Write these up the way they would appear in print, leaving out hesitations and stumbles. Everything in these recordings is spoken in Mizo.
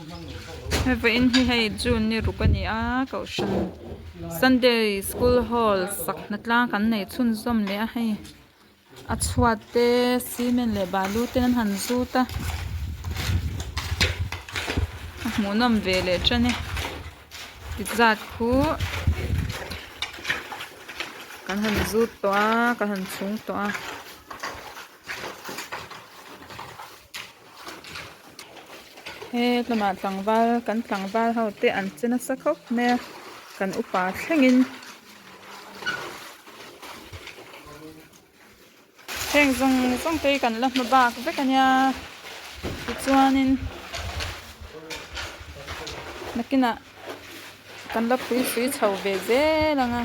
Hei vawiin hi hei June ni ruk a ni a kohhran Sunday school hall sak hna tlang kan nei chhunzawm leh a hei a chhuat te cement leh balu te an han zut a a hmuhnawm ve leh tan e ti zat khu kan han zut tawh a kan han chhung tawh a. He lamah tlangval kan tlangval ho te an che nasa khawp mai a kan upa thlengin heng zawng zawng te hi kan la hma bak vek a nia tichuanin nakinah kan la pui pui chho ve zel ang a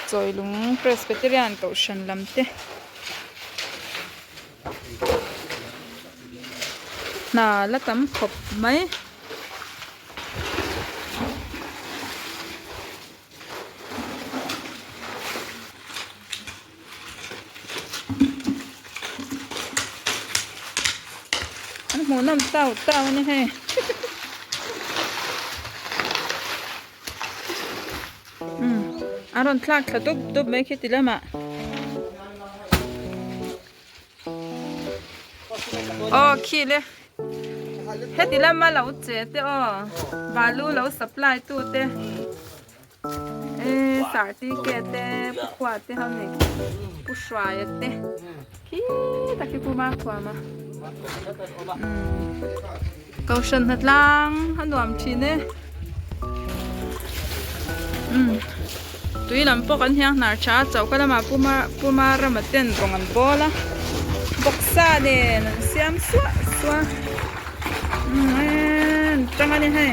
chawilung Presbyterian kohhran lam te. Hna la tam khawp mai. An hmuhnawm tau tau a ni hei. Umm a rawn thlak thla dup dup mai khi ti lamah. Aw khi le heti lama lo che te aw balu lo supply tu te e certificate te pu khua te ho ni pu hruaia te khi tak hi pu Makhuama umm kohhran hnatlang a nuam thin e umm tui lam pawh kan hiang hnar tha a choka lamah puma rama ten rawng an bawl a bawksa nen an siam suah suah umm an tang a ni hei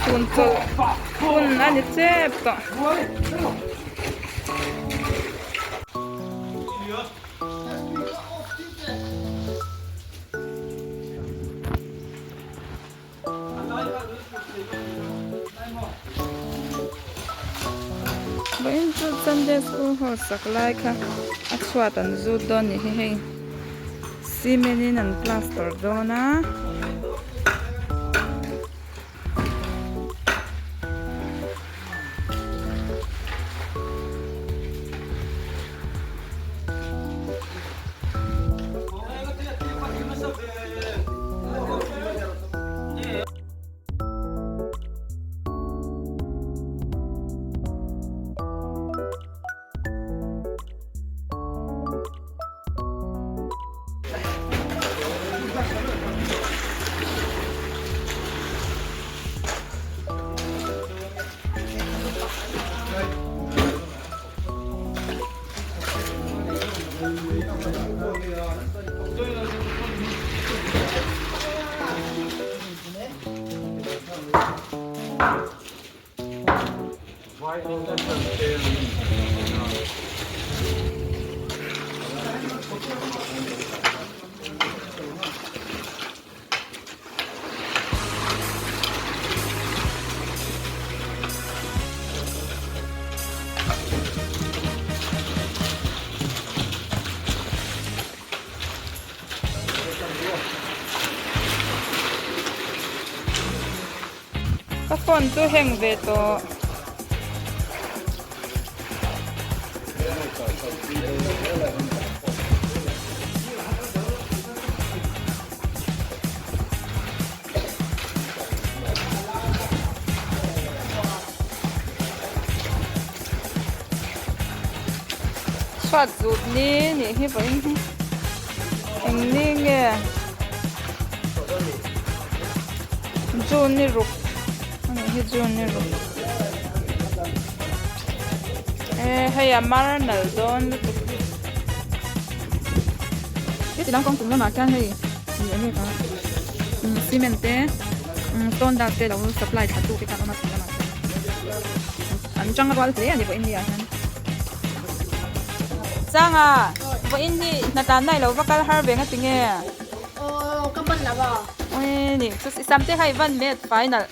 chhun chawlh hun a ni chep tawh. Vawiin chu Sunday school ho sak lai kha a chhuat an zut dawn nih hi hei cement in an plaster dawn a. Ka phone chu heng ve tawh. Chhuat zut ni nih hi vawiin hi eng ni nge June ni ruk a nih hi June ni ruk e hei a mar nalh dawn lutuk heti lam kawng chung lamah khian hei ih eng nge kha cement te stone dust te lo supply thla tu te khan a awm a chung lamah chuan an tang rual hle a ni vawiin ni ah hian. Sanga vawiin hi hna tan na ilo va kal har ve nga tinge? Aw ka ban lo a. Ui ni chu sam te kha i van met final.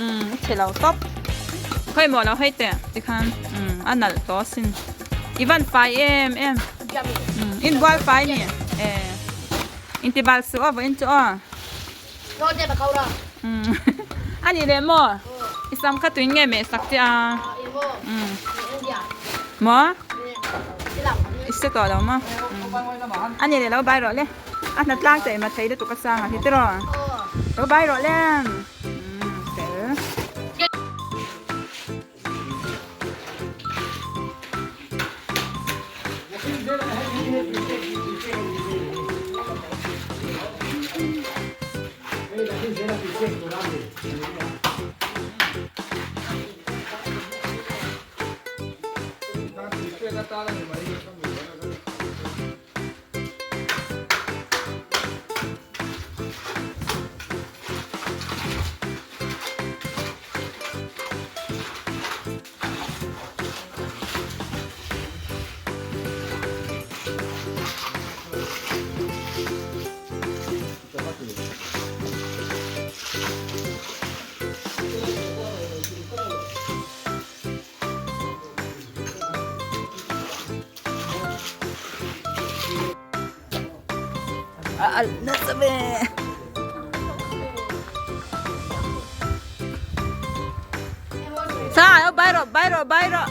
Umm i chhe lo tawp. Khawi maw lo hei teh tikhan umm a nalh tawh asin. I van fai em em. Umm inbual fai ni e. Intibal suh aw vawiin chu aw. A nih leh maw? I sam kha tuin nge meh sak che a? Maw? I hre tawh lo maw? A nih leh lo bai rawh le. A hna tlang chei ma thei lutuk a sang a hi tiraw? Lo bai rawh le. Fel. A alh nasa ve. Sa lo bai rawh bai rawh bai rawh.